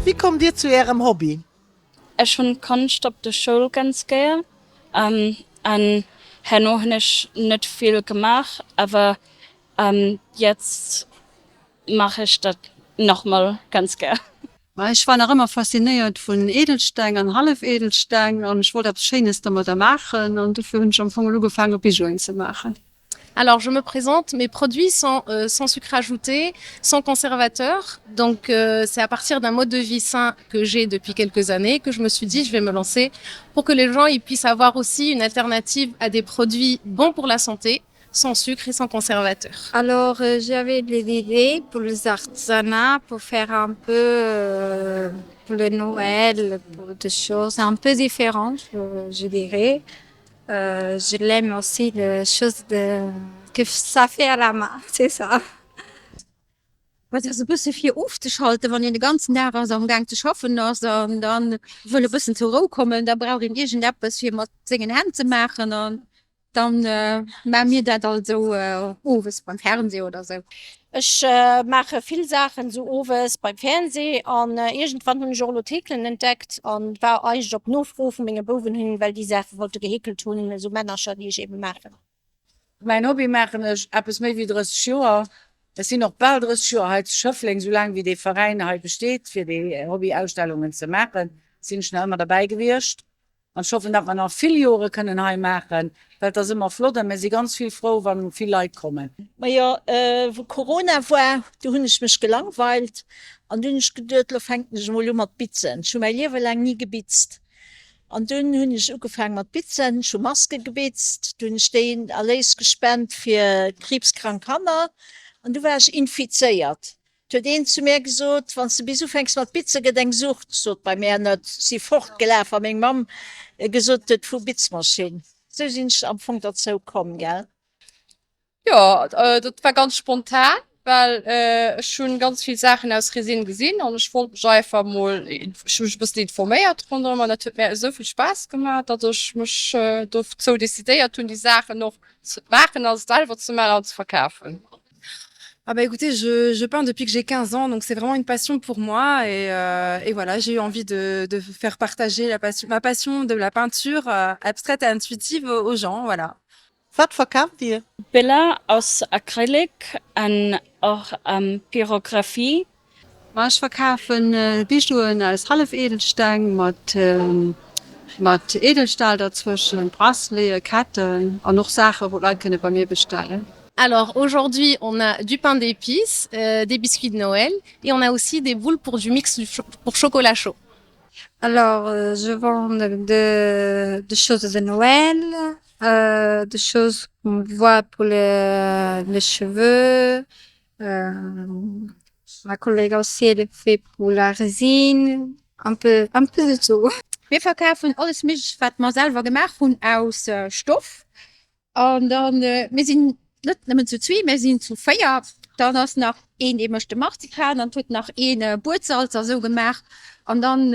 Wéi kommt Dir zu Ärem Hobby? Ech hunn Konscht op der Schoul ganz gär an herno hunn ech net vill gemaach, awer jetzt mach ech dat nochmol ganz gär. Ech war nach ëmmer faszinéiert vun Edelsteng an Hallefedelsteng an ech wollt eppes Schéines domadder maachen an dofir hunn ech am Fong ugefaange Bijouen ze maachen. Alors je me présente, mes produits sont euh, sans sucre ajouté, sans conservateur. Donc euh, c'est à partir d'un mode de vie sain que j'ai depuis quelques années que je me suis dit je vais me lancer pour que les gens ils puissent avoir aussi une alternative à des produits bons pour la santé, sans sucre et sans conservateur. Alors euh, j'avais des idées pour les artisanats pour faire un peu euh, pour le Noël, pour des choses un peu différentes, je, je dirais. Euh, je l'aime aussi les choses de, que ça fait à la main, c'est ça. Et ass e bësse fir ofzeschalten, wann een de ganzen Dag ass amgaang ze schaffen ass an dann wëll e bëssen zur Rou kommen, da brauch een iergendeppes fir mat sengen Hänn ze maachen an dann maache mir dat alt esou owes beim Fernseh oder sou. Ech maache vill Saachen esou owes beim Fernseh an iergendwann hunn ech och elo d'Heekelen entdeckt an war eigentlech op Nofro vu menge Bouwen hin, well déi Saache wollte geheekelt hunn, esou Männercher, déi ech ebe maachen. Mäin Hobby maachen ech eppes méi wéi 30 Joer. Ech sinn och bal 30 Joer hei zu Schëffleng, sou laang wéi dee Veräin hei besteet, fir déi Hobbyausstellungen ze maachen, sinn ech nach ëmmer derbäi gewiescht. An ech hoffen, datt mer nach vill Jore kënnen hei maachen, well et ass ëmmer flott a mir si ganz vill frou, wa vill Leit kommen. Majo, wou Corona war, du hunn ech mech gelangweilt an du hunn ech geduet, lo fänken ech emol u mat bitzen. Ech hu mäi Liewe laang ni gebitzt. An dunn hunn ech ugefaang mat bitzen, ech hu Maske gebitzt, du hunn ech déi Erléis gespent fir kriibskrank Kanner an du war ech infizéiert. Et huet een zu mär gesot, wann s de bis ufänks mat bitze gëtt eng Sucht. Ech sot, bei mär net, si fortgelaf a meng Mamm gesot huet, vu Bitzmaschinn. Sou sinn ech am Fong derzou komm, gell. Jo, dat war ganz spontan, well ech hunn ganz vill Saachen aus Resin gesinn an ech wollt mech einfach mol, ech hu mech e bëssen informéiert ronderëm an dat huet mär esou vill Spaass gemaach, datt ech mech dozou decidéiert hunn, déi Saachen och ze maachen a selwer ze maachen an ze verkafen. Ah bah écoutez, je, je peins depuis que j'ai 15 ans, donc c'est vraiment une passion pour moi et, euh, et voilà, j'ai eu envie de, de faire partager la passion, ma passion de la peinture euh, abstraite et intuitive aux, aux gens, voilà. Wat verkaaft Dir? Biller aus Acrylic an och Pyrographie. Ma ech verkafen Bijouen aus Hallefedelsteng mat mat Edelstahl derzwëschen, Braceleten, Ketten an och Saachen wou d'Leit kënne bei mir bestellen. Alors aujourd'hui on a du pain d'épices, des biscuits de Noël et on a aussi des boules pour du mix pour chocolat chaud. Alors je vends de de choses de Noël, des choses qu'on voit pour les les cheveux, ma collègue aussi elle fait pour la résine, un peu un peu de tout. Mir verkafen alles méiglecht wat mer selwer gemaach hunn aus Stoff an dann, mir sinn net nëmmen zu zwee, mir sinn zu 4, dann ass nach een dee mécht de Marzipan an huet nach een Buedsalz a sou gemaach an dann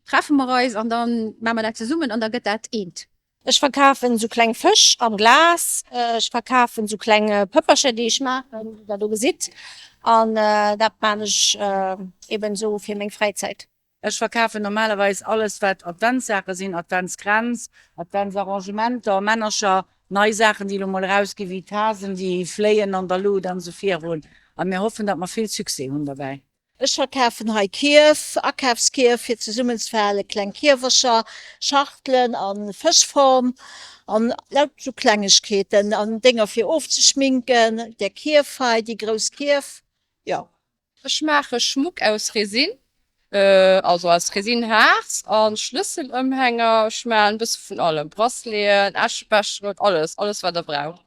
treffe mer eis an dann maache mer dat zesummen an da gëtt dat eent. Ech verkafen sou kleng Fësch am Glas, ech verkafen sou kleng Pëppercher déi ech maachen, wéi der do gesitt, an dat maan ech eben sou fir meng Fräizäit. Ech verkafen normalerweis alles wat Adventssaache sinn, Adventskränz, Adventsarrangementer, Männercher, nei Saachen déi elo mol erausginn wéi d'Hasen déi fléien an der Lut an esou virun. A mir hoffen datt mer vill Succès hunn derbäi. Ech verkafen hei Kierf, Akafskierf fir zesummenzefalen, kleng Kierwercher, Schachtelen a Fëschform an laut sou Klengegkeeten an Dénger fir ofzeschminken, där Kierf hei, déi grouss Kierf, jo. Ech maache Schmuck aus Resin, also aus Resinhaarz a Schlësselëmhänger. Ech maachen e bësse vun allem, Braceleten, Äschbecheren, alles, alles wat der braucht.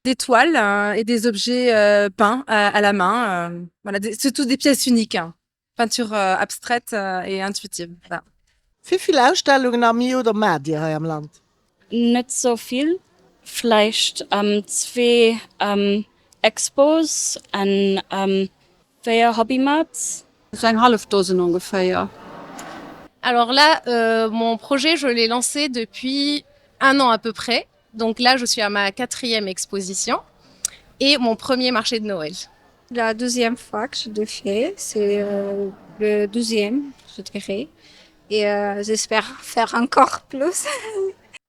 Des toiles et des objets peints à la main, voilà, surtout des pièces uniques, peinture abstraite et intuitive, voilà. Wéi vill Ausstellungen am Joer maacht Dir hei am Land? Net sou vill, vläicht zwee Expos an 4 Hobbymarts. Sou eng hallef Dosen ongeféier. Alors là, mon projet je l'ai lancé depuis un an à peu près. Donc là, je suis à ma quatrième exposition et mon premier marché de Noël. La deuxième fois que je le fais, c'est le douzième, je dirais, et j'espère faire encore plus.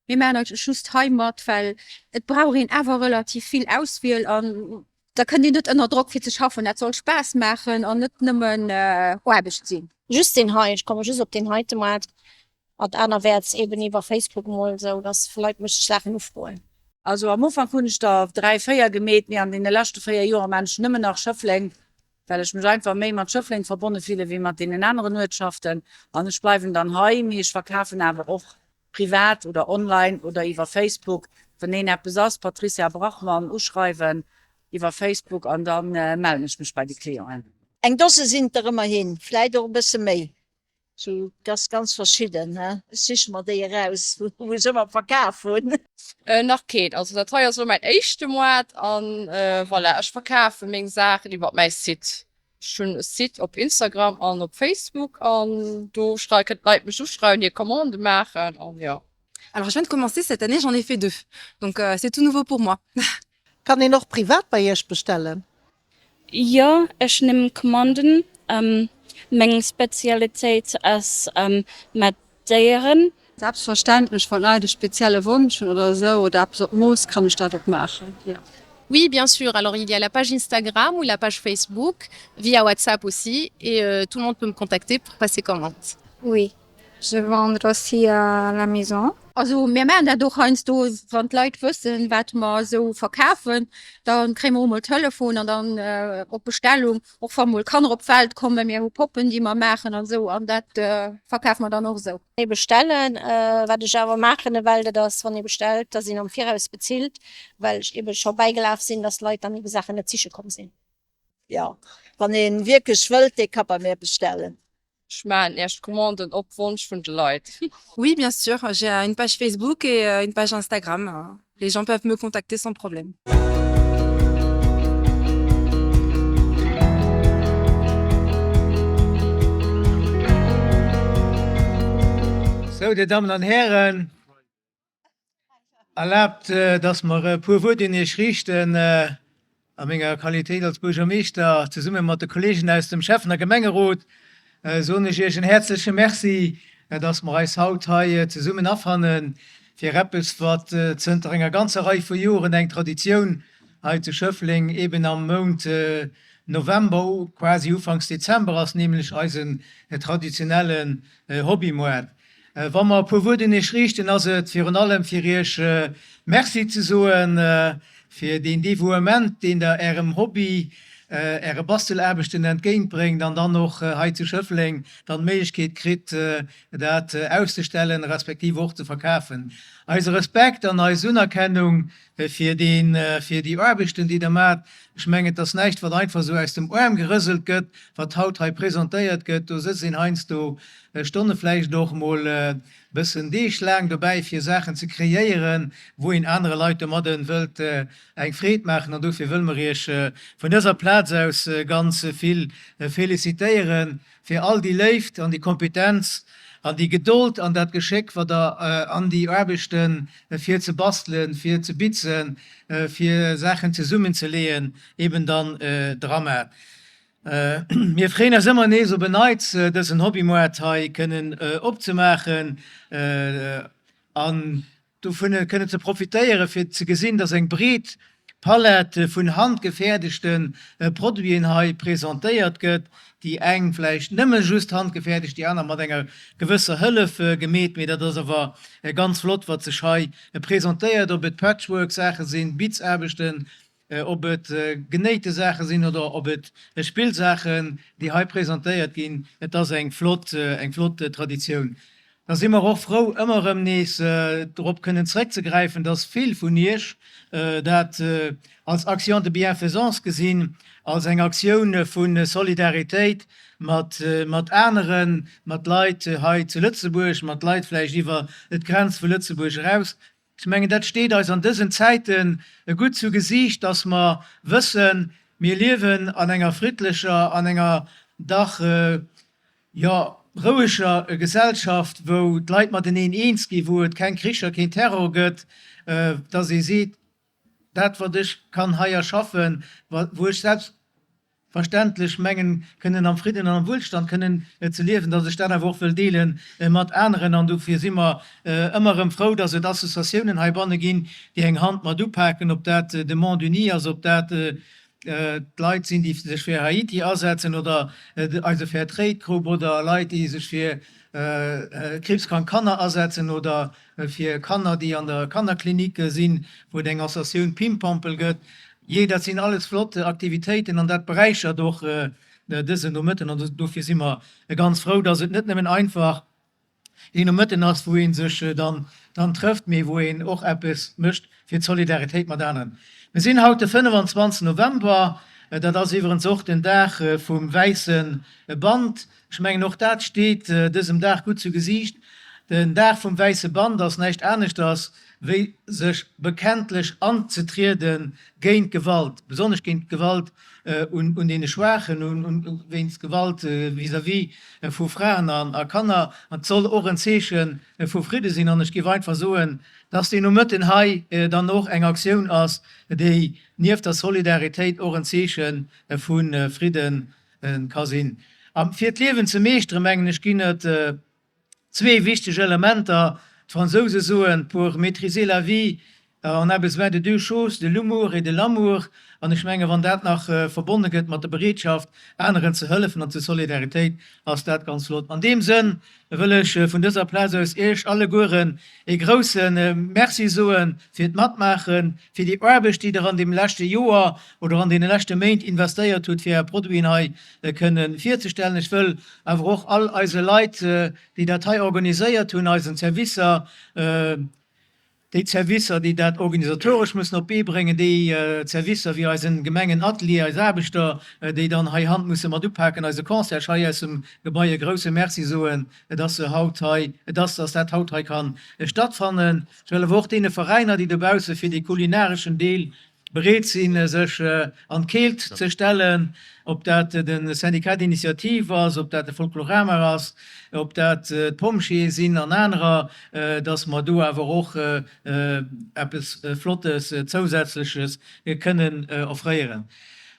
Mir maachen eigentlech just hei mat, well et brauch een awer relativ vill Auswiel an da kënnt een net ënner Drock fir ze schaffen. Dat soll Spaass maachen an net nëmmen Aarbecht sinn. Just deen hei, ech komme just op deen heite Moart an anerwäerts eben iwwer Facebook mol esou, dass Leit mech Saachen ufroen. Also am Ufank hunn ech der 3, 4 gemeet, mee an deene leschte 4 Joer maan ech nëmmen nach Schëffleng, well ech mech einfach méi mat Schëffleng verbonne fille wéi mat deenen aneren Uertschaften. An ech bleiwen dann hei, mee ech verkafen awer och privat oder online oder iwwer Facebook. Wann een eppes ass, Patricia Brachmann uschreiwen iwwer Facebook an da mellen ech mech bei de Clienten. Eng Dose sinn et der ëmmerhin, vläit och e bësse méi. Sou, et ass ganz verschidden, he. Ech siche mer déi eraus, wou ech ëmmer verkaf hunn. Nach keen. Also dat hei ass elo mäin éischte Moart an voilà, ech verkafe meng Saachen iwwert mäi Site. Ech hunn e Site op Instagram an op Facebook an do schrei kënnen d'Leit mech uschreiwen, hir Commandë maachen an jo. Alors je viens de commencer cette année, j'en ai fait deux, donc c'est tout nouveau pour moi. Kann een och privat bei Iech bestellen? Jo, ech nimm Commanden. Meng Spezialitéit ass mat Déieren. Selbstverständlech, wann Leit e spezielle Wonsch hunn oder esou oder eppes op Mooss, kann ech dat och maachen, jo. Oui bien sûr, alors il y a la page Instagram ou la page Facebook, via WhatsApp aussi et tout le monde peut me contacter pour passer commande. Oui, Je vendre aussi à la maison. Also mir maachen dat och heiansdo, wann d'Leit wëssen, wat mer esou verkafen, da kréie mer och mol Telefon an dann op Bestellung, och wa mol Kanner op d'Welt kommen, mir hu Poppen, déi mer maachen an esou an dat verkafe mer dann och esou. Ee bestellen, wat ech awer maachen ewell, dat ass, wann ee bestellt, dass een am Viraus bezilt, well ech ebe scho bäigelaf sinn, dass Leit dann ebe Saachen net siche komm sinn. Jo, wann ee wierklech wëllt, dee ka bei mär bestellen. Ech maachen Iech d'Commanden op Wonsch vun de Leit. Oui bien sûr, j'ai une page Facebook et une page Instagram, les gens peuvent me contacter sans problème. Sou, Dir Dammen an Hären, Erlaabt, dass mer e puer Wuert un Iech riichten. A menger Qualitéit als Buergermeeschter, zesumme mat de Kollegen aus dem Schäffen a Gemengerot, soen ech Iech en häerzleche Merci, dass mer eis haut hei zesummen afanne fir eppes, wat zënter enger ganzer Rei vu Joren eng Traditioun hei zu Schëffleng eben am Mount November, quasi ufanks Dezember ass, nämlech eisen traditionellen Hobbymoart. Wa mer e puer Wuert un Iech riichten, ass et virun allem fir Iech Merci ze soen fir deen Devouement, deen Der Ärem Hobby, Äre Bastelaarbechten entgéintbréngt an dann och hei zu Schëffleng dann d'Méiglechkeet kritt, dat auszestellen, respektiv och ze verkafen. Eise Respekt an eis Unerkennung fir deen, fir déi Aarbechten, déi Der maacht. Ech mengen, et ass näischt, wat einfach esou aus dem Aarm gerëselt gëtt, wat haut hei presentéiert gëtt. Do sëtzt een heiansdo Stonne, vläicht och emol e bëssen Deeg laang dobäi, fir Saachen ze kreéieren, wou een anere Leit domadde wëllt eng Freed maachen. An dofir wëlle mer Iech vun dëser Plaz aus ganz vill felicitéieren fir all déi Léift an déi Kompetenz an déi Gedold an dat Geschéck, wat Der an déi Aarbechten, fir ze bastelen, fir ze bitzen, fir Saachen zesummenzeleeën, eben dann dramaat. Mir freeën eis ëmmer nees op en Neits, dësen Hobbymoart hei kënnen opzemaachen an dovun kënnen ze profitéieren, fir ze gesinn, dass eng breet Palett vun handgefäerdegte Produiten hei presentéiert gëtt, déi eng vläicht nëmme just handgefäerdegt, déi aner mat enger gewësser Hëllef gemeet, mee dat ass awer ganz flott, wat sech hei presentéiert, ob et Patchwork-Saache sinn, Bitzaarbechten, ob et genéite Saache sinn oder ob et Spillsaachen, déi hei presentéiert ginn. Et ass eng flott, eng flott Traditioun. Da si mer och frou, ëmmer erëm nees drop kënnen zrëckzegräifen, dass vill vun Iech dat als Action de bienfaisance gesinn, als eng Aktioun vu Solidaritéit mat mat aneren, mat Leit hei zu Lëtzebuerg, mat Leit vläicht iwwer d'Grenz vu Lëtzebuerg eraus. Ech mengen, dat steet eis an dësen Zäite gutt zu Gesiicht, dass mer wëssen, mir liewen an enger friddlecher, an enger dach, jo, roueger Gesellschaft, wou d'Leit mateneen eens ginn, wou et keng Kricher, keen Terror gëtt, dass ee seet, dat wat ech kann hei erschaffen, wou ech selbst. verständlech mengen kënnen am Fridden an am Wuelstand kënnen ze liewen, dass ech dat awer och wëll deele mat aneren. An dofir si mer ëmmer erëm frou, dass et Associatiounen heibanne ginn, déi eng Hand mat upaken, ob dat de Monde Uni ass, ob dat d'Leit sinn, déi sech fir Haiti asetzen, oder eise Fair Trade Group, oder Leit, déi sech fir kriibskrank Kanner asetzen, oder fir Kanner, déi an der Kannerklinik sinn, wou et eng Associatioun Pimpampel gëtt. Jee, dat sinn alles flott Aktivitéiten an dat beräichert och dësen Nomëtten. An dofir si mer ganz frou, dass et net nëmmen einfach een Nomëtten ass, wou ee sech dann dann trëfft, mee wou een och eppes mécht fir d'Solidaritéit mat aneren. Mir sinn haut de 25 November, dat ass iwwerens och den Dag vum wäisse Band. Ech mengen, och dat steet dësem Dag gutt zu Gesiicht. Den Dag vum wäisse Band ass näischt aneschters, wéi sech bekenntlech anzetriede géint Gewalt, besonnesch géint d'Gewalt un deene Schwaachen, wéinst Gewalt vis-à-vis vu Fraen a Kanner. An et soll och en Zeeche vu Fridde sinn. An ech géif einfach soen, dass deen Nomëtten hei dann och eng Aktioun ass, déi nieft der Solidaritéit och en Zeeche vu Fridde ka sinn. A fir d'Liewen ze meeschteren, mengen ech, ginn et zwee wichteg Elementer. D'Fransouse soen, Pour maîtriser la vie, on a besoin de deux choses, de l'humour et de l'amour. An ech mengen, wann dat nach verbonne gëtt mat der Bereetschaft, aneren ze hëllefen an zur Solidaritéit, ass dat ganz flott. An deem Sënn wëll ech vun dëser Plaz aus Iech allegueren ee grousse Merci soe fir d'Matmaachen, fir déi Aarbecht, déi Der an deem leschte Joer oder an deene leschte Méint investéiert hutt, fir Är Produiten hei kënne virzestellen. Ech wëll awer och all eise Leit, déi dat hei organiséiert hunn, eisen Servicer, Déi Zerwisser, déi dat organisatoresch mussen op d'Bee bréngen, déi Zerwisser wéi eisen Gemengenatelier, eis Aarbechter, déi dann hei Hand musse mat upaken, eise Concierge hei aus dem Gebai e grouse Merci soen, dass se haut hei, dass, dass dat haut hei kann stattfannen. Ech wëll awer och deene Veräiner, déi dobausse fir dee kulinareschen Deel bereet sinn, sech an d'Keelt ze stellen, ob dat de Syndicat d'initiative ass, ob dat de Folklorama ass, ob dat d'Pompjeeë sinn an anerer, dass mer do awer och eppes Flottes Zousätzleches kënnen offréieren.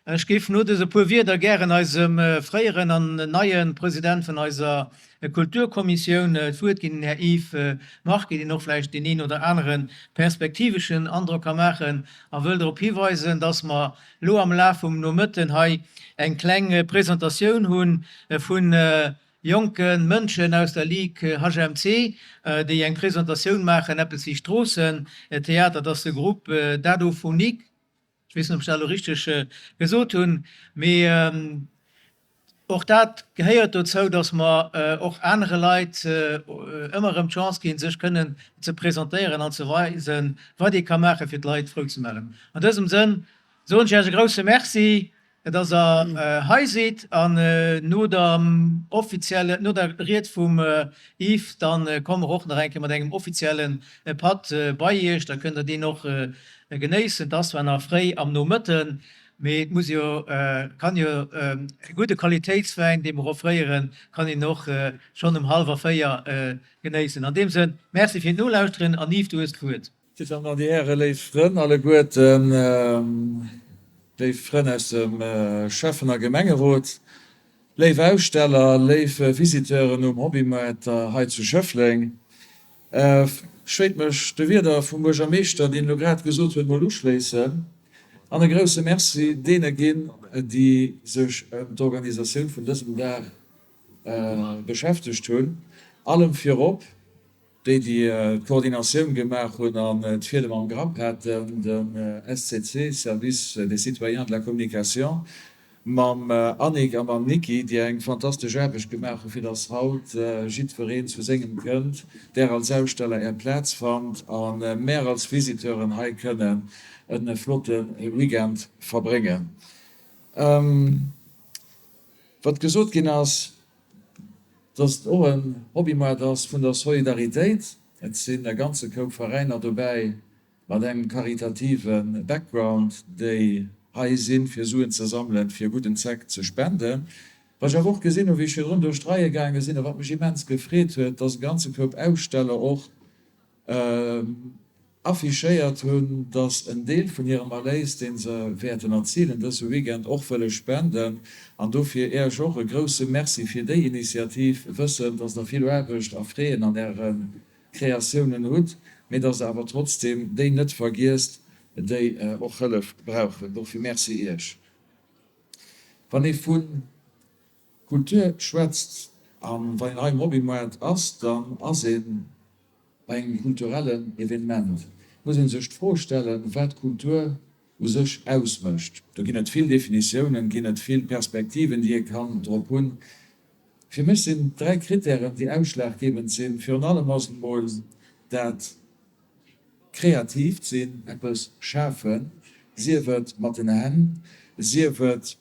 Ech géif no dëse puer Wierder gären eisem fréieren an neie President vun eiser Kulturkommissioun d'Wuert ginn, den Här Yves Marquet, deen och vläicht deen een oder anere perspektiveschen Androck ka maachen, a wëll drop hiweisen, dass mer elo am Laf vum Nomëtten hei eng kleng Presentatioun hu vu jonke Mënschen aus der Ligue HMC, déi eng Presentatioun maachen, eppes wéi Stroossentheater. Dat ass de Groupe Dadophonique. Ech weess net, ob ech dat elo richteg gesot hunn, mee och dat gehéiert dozou, dass mer och anere Leit ëmmer erëm d'Chance ginn, sech kënnen ze presentéieren an ze weisen, wat ee ka maachen, fir d'Leit frou ze maachen. An dësem Sënn soen ech Iech e grouse Merci, dass Der hei sidd. An no der offiziellen, no der Ried vum Yves, da komme mer och nach eng Kéier mat engem offizielle Patt bei Iech. Da kënnt Der deen och genéissen. Et ass zwar nach fréi am Nomëtten, mee et muss jo, kann jo e gudde Qualitéitswäin, dee mer offréieren, kann een och schonn um hallwer 4 genéissen. An deem Sënn, Merci fir d'Nolauschteren an Yves, du hues d'Wuert. Dir Dammen an Dir Hären, léif Frënn alleguerten, léif Frënn aus dem Schäffen a Gemengerot, léif Aussteller, léif Visiteuren um Hobbymoart hei zu Schëffleng. Ech wéilt mech de Wierder vum Buergermeeschter, deen elo grad gesot huet, mol uschléissen an e grousse Merci deene ginn, déi sech ëm d'Organisatioun vun dësem Dag beschäftegt hunn, allem virop déi, déi d'Koordinatioun gemaach hunn an d'Fiedem am Grapp haten, de SCC, Service des citoyens de la communication, mam Annick a mam Niki, déi eng fantastesch Aarbecht gemaach hunn, fir dass haut jiddwereen zu sengem kënnt, där als Aussteller är Plaz fannt a mär als Visiteuren hei kënnen e flotte Weekend verbréngen. Wat gesot ginn ass, dass et och en Hobbymoart ass vun der Solidaritéit. Et sinn e ganze Koup Veräiner dobäi mat engem karitative Background, déi hei sinn, fir Suen ze sammelen, fir gudden Zweck ze spenden. Wat ech awer och gesinn hunn, wéi ech virdrun duerch d'Reie gaange sinn a wat mech immens gefreet huet, dass e ganze Koup Aussteller och. affichéiert hunn, dass en Deel vun hirem Erléis, dee se wäerten erzilen dëse Weekend, och wëlle spenden. An dofir Iech och e grousse Merci fir déi Initiativ, wëssend, dass Der vill Aarbecht a Freeën an Äre Kreatiounen hutt, mee dass Der awer trotzdeem déi net vergiesst, déi och Hëllef brauchen. Dofir Merci Iech. Wann ee vu Kultur schwätzt a wann een hei um Hobbymoart ass, dann ass ee bei engem kulturellen Evenement. Muss ee sech d'Fro stellen, wat Kultur u sech ausmécht. Do ginn et vill Definitiounen, ginn et vill Perspektiven, déi ee kann drop hunn. Fir mech sinn 3 Krittären, déi ausschlaggebend sinn. Virun allem ass et emol dat kreatiivt sinn, eppes schafen, sief et mat den Hänn, sief et,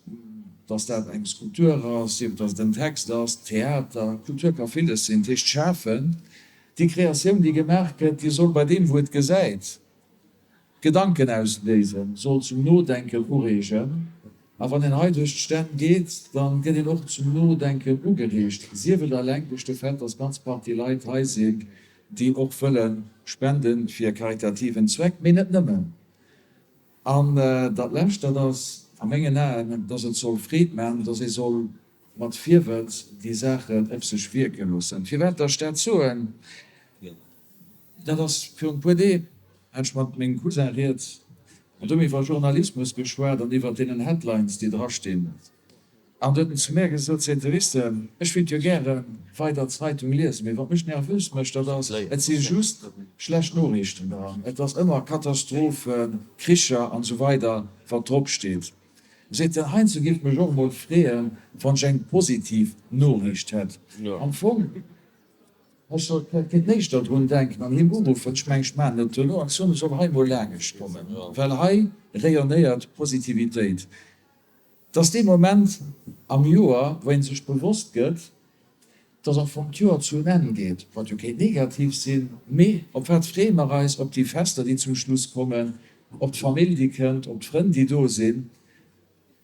dass dat eng Skulptur ass, sief et, dass et en Text ass, Theater, Kultur ka villes sinn. Dat heescht schafen, déi Kreatioun, déi gemaach gëtt, déi soll bei deem, wou et gesäit, Gedanken ausléisen, soll zum Nodenken ureegen. A wann een hei duerch d'Stänn geet, da gëtt een och zum Nodenken ugereegt, sief et eleng duerch de Fait, dass ganz Partie Leit hei sinn, déi och wëlle spende fir karitativen Zweck, mee net nëmmen. An dat Lescht, dat ass a mengen Aen, dass et soll Freed maachen, dass ee soll mat Virwëlz déi Saachen op sech wierke loossen. Firwat dass ech dat soen, dat ass, virun e puer Deeg hat ech mat mengem Cousin rieds an do hu mir iwwer Journalismus geschwat an iwwer deenen Headlines, déi drastinn. An do huet en zu mär gesot, seet de, Weess de, ech wéilt jo gäre weider Zeitung liesen, mee wat mech nervös mécht, dat ass, et si just schlecht Noriichten dran, et ass ëmmer Katastrophen, Kricher an esou weider wat drop steet. Seet en, heiansdo géif mech och emol freeën, wann ech eng positiv Noriicht hätt. Am Fong, ech sollt vläicht kéint éischter drun denken an him uruffen, ech mengen, ech maachen et elo, an soen, e soll hei emol laanescht kommen, well hei rayonnéiert Positivitéit. Et ass dee Moment am Joer, wou ee sech bewosst gëtt, dass am Fong d'Joer zu en Enn geet, wat jo kéint negativ sinn, mee op wat freeë mer eis? Op déi Fester, déi zum Schluss kommen, op d'Famill, déi kënnt, op d'Frënn, déi do sinn.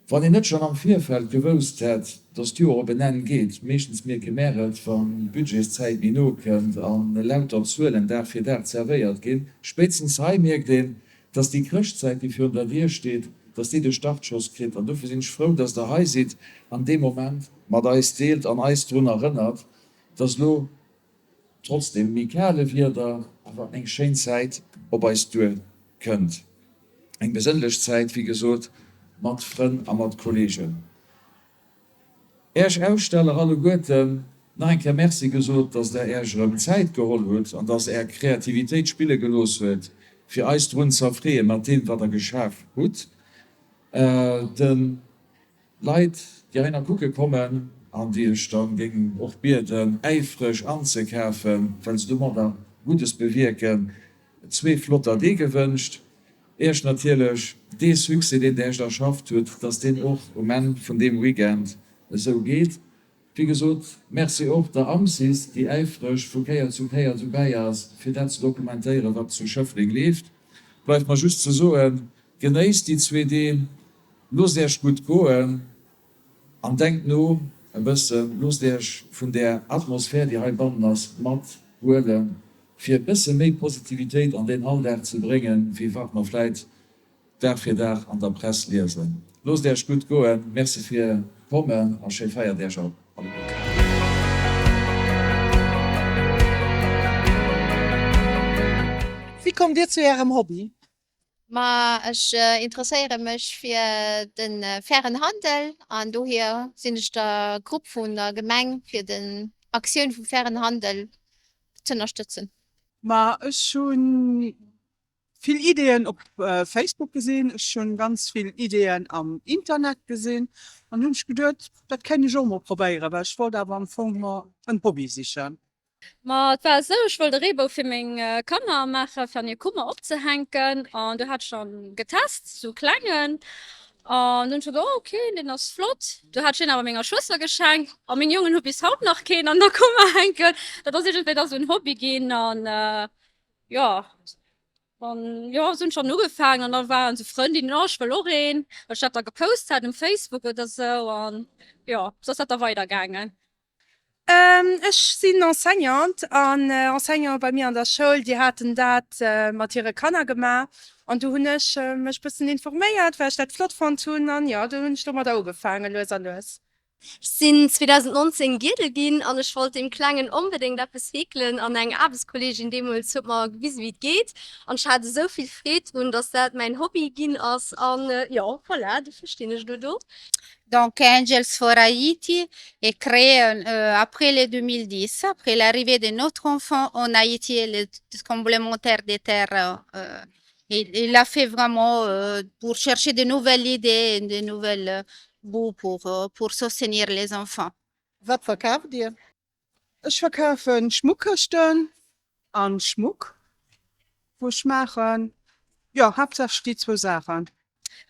Wann een net schonn am Virfeld gewousst hätt, dass d'Joer op en Enn geet, meeschtens mierke mär et, wann d'Budgetszäit méi no kënnt a lauter Zuelen Dag fir Dag zerwéiert ginn, spéitstens hei mierkt een, dass déi Chrëschtzäit, déi virun der Dier steet, dass déi de Startschoss kritt. An dofir sinn ech frou, dass Der hei sidd an dee Moment mat eis deelt an eis drun erënnert, dass elo trotz dem méi kale Wieder awer eng schéin Zäit op eis duer kënnt. Eng besënnlech Zäit, wéi gesot, mat Frënn a mat Kolleegen. Äerch Aussteller alleguerten nach eng Kéier Merci gesot, dass Der Äerch erëm Zäit geholl hutt an dass Är Kreativitéit spille gelooss huet, fir eis drun z'erfreeë mat deem, wat Der geschaf hutt. De Leit, déi heihinner kucke kommen an déi ech da géing och bieden, äifreg anzekafen, well se domadder Guddes bewierken, zwee flotter Dee gewënscht. Iech natierlech dee Succès, deen Der Iech erschafft hutt, dass deen och um Enn vun deem Weekend esou geet. Wéi gesot, Merci och der AMCIS, déi äifreg vu Kéier zu Kéier dobäi ass, fir dat ze dokumentéieren, wat zu Schëffleng leeft. Bleift mer just ze soen, Genéisst déi zwee Dee, loosst Iech gutt goen an denkt no e bëssen, loosst Iech vun där Atmosphär, déi heibannen ass, mathuelen, fir e bësse méi Positivitéit an deen Alldag ze bréngen, wéi wat mer vläit Dag fir Dag an der Press liesen. Loosst Iech gutt goen, Merci fir d'Kommen a schéi Feierdeeg alleguerten. Wéi kommt Dir zu Ärem Hobby? Ma ech interesséiere mech fir de fairen Handel an dohier sinn ech der Grupp vun der Gemeng fir den Aktioun vum fairen Handel z'ënnerstëtzen. Ma ech hu vill Ideeën op Facebook gesinn, ech hu ganz vill Ideeën am Internet gesinn an hunn ech geduet, dat kéint ech och mol probéieren, well ech wollt awer am Fong mer en Hobby sichen. Ma et war esou, ech wollt e Reebou fir meng Kanner maachen, fir an hir Kummer opzehänken. An du hat ech dann getest, sou klengen. An dunn hunn ech geduet, oh ok, deen ass flott. Du hat ech deen awer menger Schwëster geschenkt. A meng Jongen hu bis haut nach keen an der Kummer hänken. Dat ass iergendwéi da sou en Hobby ginn. An jo, an jo, sou hunn ech dann ugefaangen. An da waren sou Frëndinnen, oh ech wëll och een, well ech dat da gepost hat um Facebook oder sou. An jo, sou ass dat da weidergaangen. Ech sinn Enseignante an Enseignanten bei mir an der Schoul, déi haten dat mat hire Kanner gemaach an du hunn ech mech bëssen informéiert, well ech dat flott fonnt hunn an jo, du hunn ech domadder ugefaangen lues a lues. Ech sinn 2019 Giedel ginn an ech wollt deem Klengen onbedéngt eppes heekelen an eng Aarbechtskolleegin deemools huet mer gewisen, wéi et geet an ech hat esou vill Freed drun, dass dat mäin Hobby ginn ass an jo, voilà, dofir stinn ech elo do. Donc Angels for Haïti est créé après les 2010, après l'arrivée de notre enfant en Haïti et le tremblement de terre il l'a fait vraiment pour chercher de nouvelles idées, de nouvelles bouts pour pour soutenir les enfants. Wat verkaaft Dir? Ech verkafen Schmuckkëschten an Schmuck wou ech maachen, jo haaptsächlech déi zwou Saachen.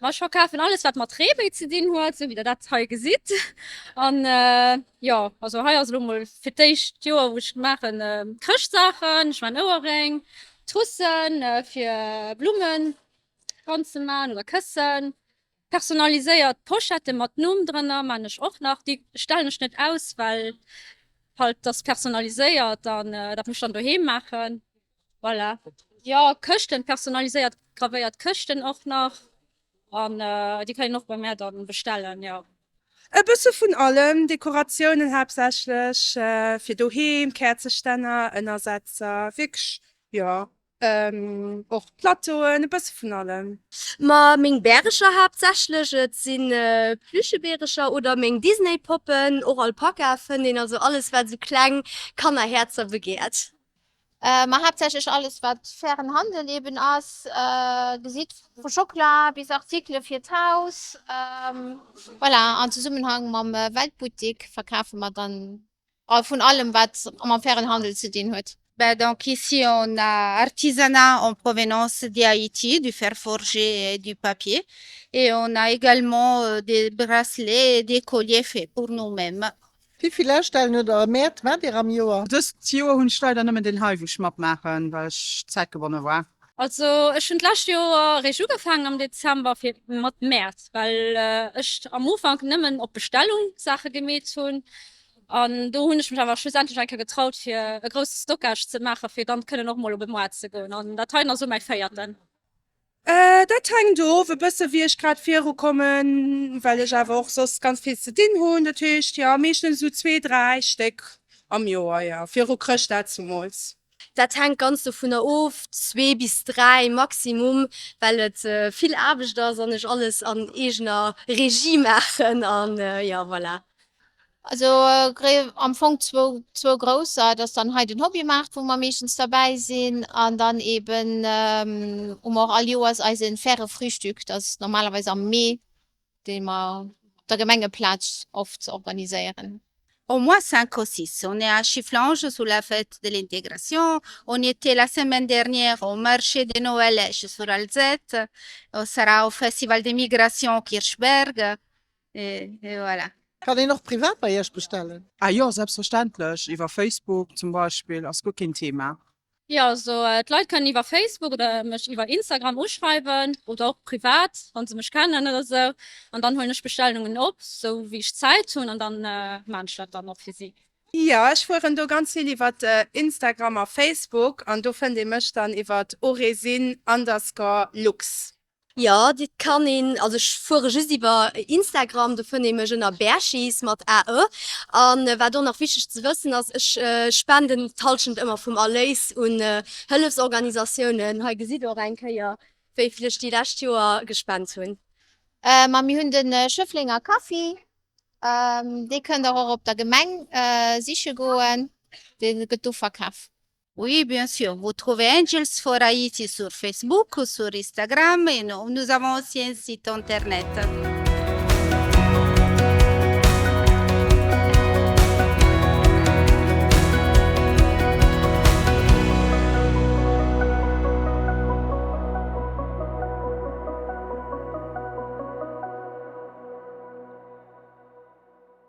Ma ech verkafen alles wat mat Reebéi ze dinn huet, sou wéi der dat hei gesitt. An jo, also hei ass elo mol fir d'éischt Joer wou ech maachen Chrëschtsaachen, ech maachen Ouerréng, Trussen fir Blummen dran ze maachen oder Këssen. Personaliséiert Pochette mat Numm drënner maan ech och nach. Déi stellen ech net aus, well halt ass personaliséiert an dat muss ech dann doheem maachen. Voilà. Jo, Këschten, personaliséiert gravéiert Këschten och nach an déi kann een och bei mär dann bestellen, jo. E bësse vun allem, Dekoratiounen haaptsächlech fir doheem, Käerzestänner, Ënnersetzer, wierklech, jo. Och Plateauen, e bësse vun allem. Ma meng Bärecher haaptsächlech, et si Plüschebeerecher oder meng Disney-Poppen, och Alpaka fënnt een, also alles wat esou kleng Kannerhäerzer begeert. Ma haaptsächlech alles wat fairen Handel eben ass, gesitt vu Schockela bis Artikele fir d'Haus, voilà. An Zesummenhang mam Weltbuttik verkafe mer dann vun allem wat mam fairen Handel ze dinn huet. Ben donc ici on a artisanat en provenance d'Haïti, du fer forgé et du papier et on a également des bracelets et des colliers faits pour nous-mêmes. Wéi vill Ausstellungen oder Mäert maacht Dir am Joer? Dëst Joer hunn ech leider nëmmen deen hei wou ech matmaachen, well ech zäitgebonne war. Also ech hunn d'lescht Joer eréischt ugefaangen am Dezember fir mat Mäert, well ech am Ufank nëmmen op Bestellung Saache gemeet hunn An do hunn ech mech awer schlussendlech eng Kéier getraut, fir e grousse Stockage ze maachen, fir dann kënnen och mol op e Moart ze goen. An dat heien ass elo mäi véierten. Dat hänkt of e bësse wéi ech grad virukommen, well ech awer och soss ganz vill ze dinn hunn. Dat heescht, jo, meeschtens esou zwee, dräi Stéck am Joer, jo, viru Chrëschtdag zumools. Dat hänkt ganz dovunner of, zwee bis dräi Maximum, well et vill Aarbecht ass an ech alles an eegener Regie maachen an jo, voilà. Also am Fong zwou zwou grousser, et ass dann hei den Hobbymaart, wou mer meeschtens derbäi sinn an dann eben hu mer och all Joers eise faire Frühstück, dat ass normalerweis am Mee, dee mer op der Gemengeplaz oft organiséieren. Au moins 5 ou 6. On est à Schifflange sous la fête de l'intégration, on était la semaine dernière au marché de Noël Esch-sur-Alzette, on sera au festival des migrations au Kirchberg et voilà. Kann een och privat bei Iech bestellen? Ah jo, selbstverständlech, iwwer Facebook zum Beispill ass guer keen Thema. Jo, also d'Leit kënnen iwwer Facebook oder mech iwwer Instagram uschreiwen oder och privat, wann se mech kennen oder sou. An dann huelen ech Bestellungen op, sou wéi ech Zäit hunn an dann maan ech dat dann och fir si. Jo, ech fueren do ganz vill iwwert Instagram a Facebook an do fënnt ee mech dann iwwert oresin underscore lux. Jo, dit kann een, also ech fuere just iwwer Instagram, do fënnt ee mech ënner Berchis mat ae. An wat och nach wichteg ze wëssen ass, ech spenden d'Halschent ëmmer vum Erléis un Hëllefsorganisatiounen. Hei gesitt der och eng Kéier, wéi vill ech déi lescht Joer gespent hunn. Ma mir hunn de Schëfflenger Kaffi, dee kënnt der och op der Gemeng siche goen, dee gëtt do verkaf. Oui, bien sûr. Vous trouvez Angels for Haiti sur Facebook ou sur Instagram et nous, nous avons aussi un site internet.